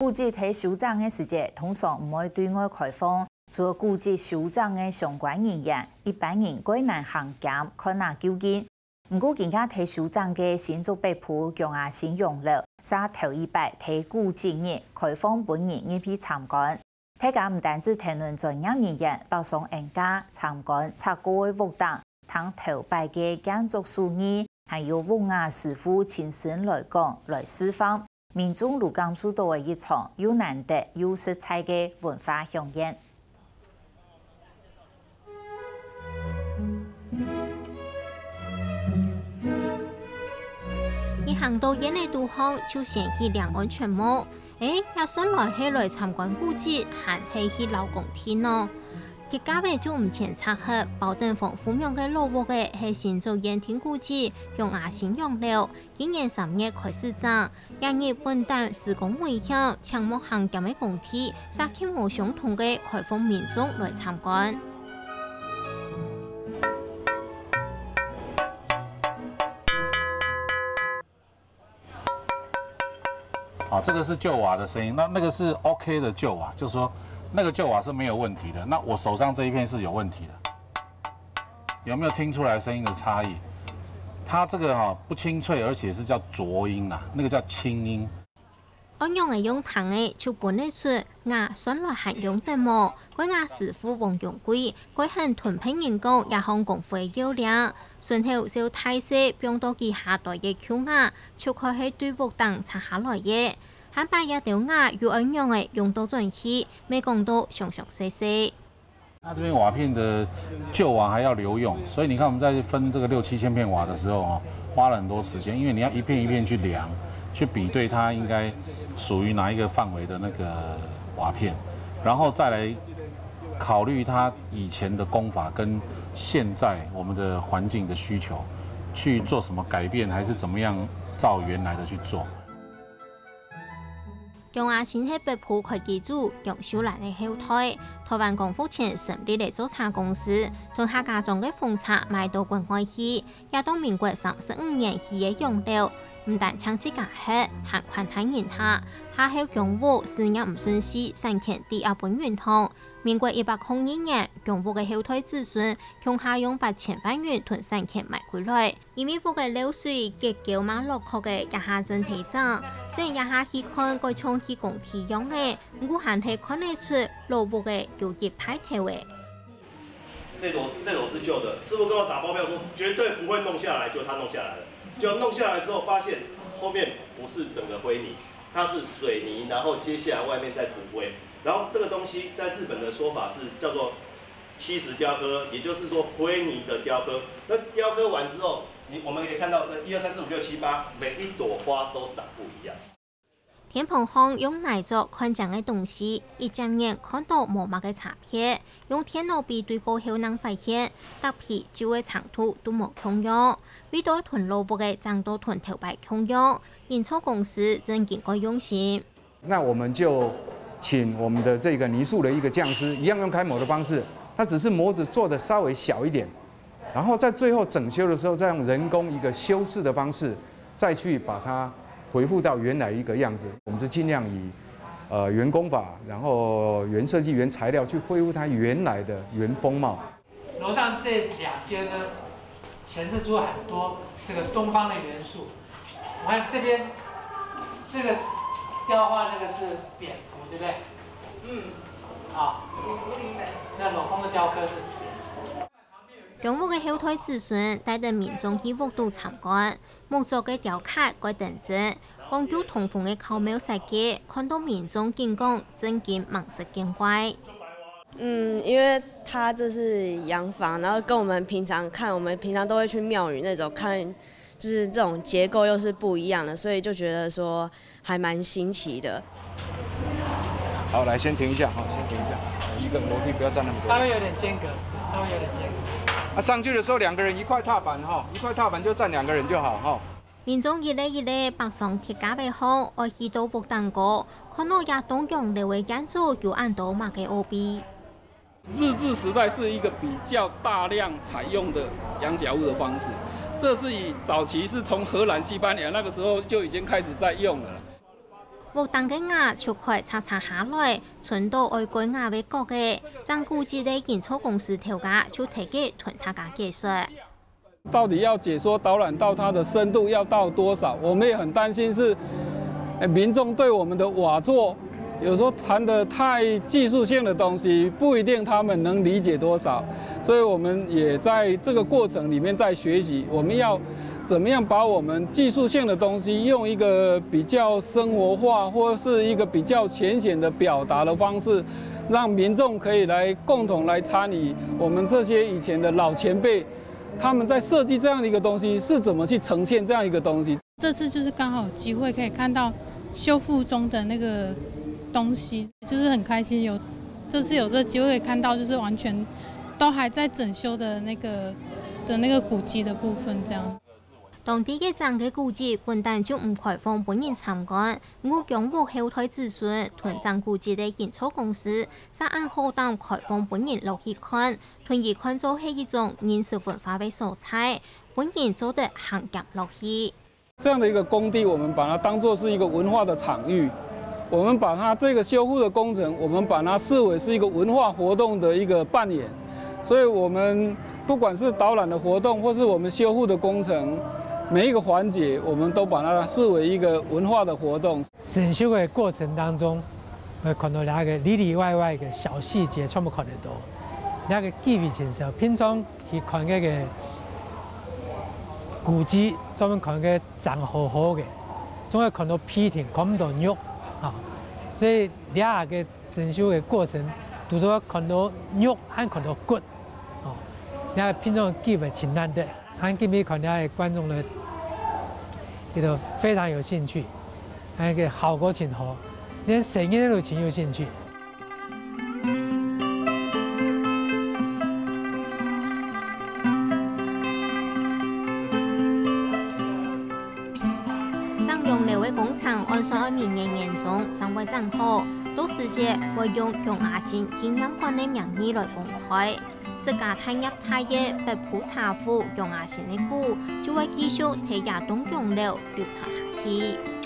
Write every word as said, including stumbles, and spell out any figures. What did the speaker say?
古蹟在修整个時節，通常毋會對外開放，除了古蹟修整个相關人員，一般人蓋難行兼看啊究竟。毋過，今下在修整个新竹北埔姜阿新洋樓，煞頭一擺在古蹟日開放分人入去參觀。大家毋單止跈等專業人員北上恁家參觀拆過个屋頂，聽頭擺个建築手藝，還有屋瓦師傅親身來講、來示範，民眾都感受到个一場又難得又實在个文化饗宴。 你行到院个肚項，就先去領安全帽。誒，這算來係來參觀古蹟，還係去撈工地呢？鐵甲仔就毋曾拆忒，包等防護網个老屋仔，係新竹縣定古蹟，姜阿新洋樓，今年三月開始整。 這日本旦施工危險，請莫行兼个工地，煞去無相同个開放民眾來參觀。好，這個是舊瓦的聲音，那那個是OK的舊瓦，就是說那個舊瓦是沒有問題的。那我手上這一片是有問題的。 有沒有聽出來聲音的差異？它這個哈、不清脆，而且是叫濁音啊，那個叫清音。恁樣仔用聽仔就分得出瓦算來還用得無？蓋瓦師傅王永貴，蓋肯同別人講這項功夫个要領，順後就大細放到佢下堆个舊瓦，就可係對屋頂拆下來个。下擺這兜瓦又愛仰仔用到轉去，乜講到詳詳細細。 它這邊瓦片的舊瓦還要留用，所以你看我們在分這個六七千片瓦的時候哦，花了很多時間，因為你要一片一片去量，去比對它應該屬於哪一個範圍的那個瓦片，然後再來考慮它以前的工法跟現在我們的環境的需求，去做什麼改變，還是怎麼樣照原來的去做。 姜阿新係北埔開基祖姜秀蘭个後代，臺灣光復前成立个造車公司，同客家庄个風車賣到國外去，也到民國三十五年起个洋樓，毋單淨自家歇，還款待人客。下後姜屋事業毋順序，產權抵押分銀行。民國一百空二年，姜屋个後代子孫共下用八千萬銀同產權買歸來。 因為屋个漏水結構嘛落殼个，這下正在整。雖然這下去看蓋像去工地樣仔，毋過還係看得出老屋个有一派頭仔。這樓這樓是舊的，師傅跟我打包票說絕對不會弄下來，就他弄下來了。就弄下來之後，發現後面不是整個灰泥，它是水泥，然後接下來外面再塗灰。然後這個東西在日本的說法是叫做 砌石雕刻，也就是說灰泥的雕刻。那雕刻完之後，你我們可以看到這一二三四五六七八，每一朵花都長不一樣。天棚項用泥作看靚个東西，一眨眼看到無麼个差別，用電腦比對過後正發現，搭皮就个程度都無共樣，為到同老屋个整到同頭擺共樣，營造公司正經蓋用心。 那我們就請我們的這個泥塑的一個匠師，一樣用開模的方式，他只是模子做得稍微小一點，然後在最後整修的時候，再用人工一個修飾的方式，再去把它恢復到原來一個樣子。我們是盡量以呃原工法，然後原設計、原材料去恢復它原來的原風貌。 楼上这两间呢，显示出很多这个东方的元素。我看这边这个雕花那个是蝙蝠，对不对？嗯。啊，那镂空的雕刻是。中国个后代子孙带等民众去屋肚参观，木作个雕刻个等等，讲究通风个巧妙设计，看到民众竟讲真经望实见怪。 嗯，因为它这是洋房，然后跟我们平常看，我们平常都会去庙宇那种看，就是这种结构又是不一样的，所以就觉得说还蛮新奇的。好，来先停一下哈，先停一下，一个楼梯不要站那么多。稍微有点间隔，稍微有点间隔。啊，上去的时候两个人一块踏板哈，一块踏板就站两个人就好哈。民众一个一个爬上铁架仔吼，爱去到屋顶高，看到这栋洋楼个建筑有恁多么个奧秘。 日治时代是一个比较大量采用的羊角屋的方式，这是以早期是从荷兰、西班牙那个时候就已经开始在用了。屋頂个瓦就開叉叉下來，伸到愛蓋瓦个角仔，整古蹟个營造公司頭家就在該同大家解說。到底要解說導覽道它的深度要到多少？我們也很擔心是，呃，民眾對我們的瓦作，有時候談得太技術性的東西，不一定他們能理解多少。所以我們也在這個過程裡面在學習，我們要怎麼樣把我們技術性的東西用一個比較生活化，或是一個比較淺顯的表達的方式，讓民眾可以來共同來參與我們這些以前的老前輩，他們在設計這樣的一個東西是怎麼去呈現這樣一個東西。這次就是剛好有機會可以看到修復中的那個東西，就是很開心有，這次有這個機會可以看到，就是完全都還在整修的那個，的那個古蹟的部分這樣。當地个整个古蹟本旦就毋開放分人參觀，吳江屋後代子孫同整古蹟个營造公司，煞恁好膽開放分人落去看，同佢看做係一種認識文化个素材，分人做得行兼落去。這樣的一個工地，我們把它當作是一個文化的場域，我們把它這個修復的工程，我們把它視為是一個文化活動的一個扮演。所以我們不管是導覽的活動，或是我們修復的工程，每一個環節，我們都把它視為一個文化的活動。整修的過程當中，會看到那個裡裡外外的小細節全部看得到，那個機會真少。平常去看該個古蹟，專門看該長好好个，總會看到皮定，看毋到肉啊。所以這個整修的過程，堵到看到肉，還看到骨，哦，那平常機會真難得。 恁今日看到个觀眾呢，佢兜非常有興趣，那個效果真好，連細人仔都真有興趣。整洋樓个工程按算愛明年年中正會整好，到時節會用楊雅蓁紀念館个名義來公開。 自家大業大業北埔茶壺楊雅蓁个故，就會繼續在這棟洋樓流傳下去。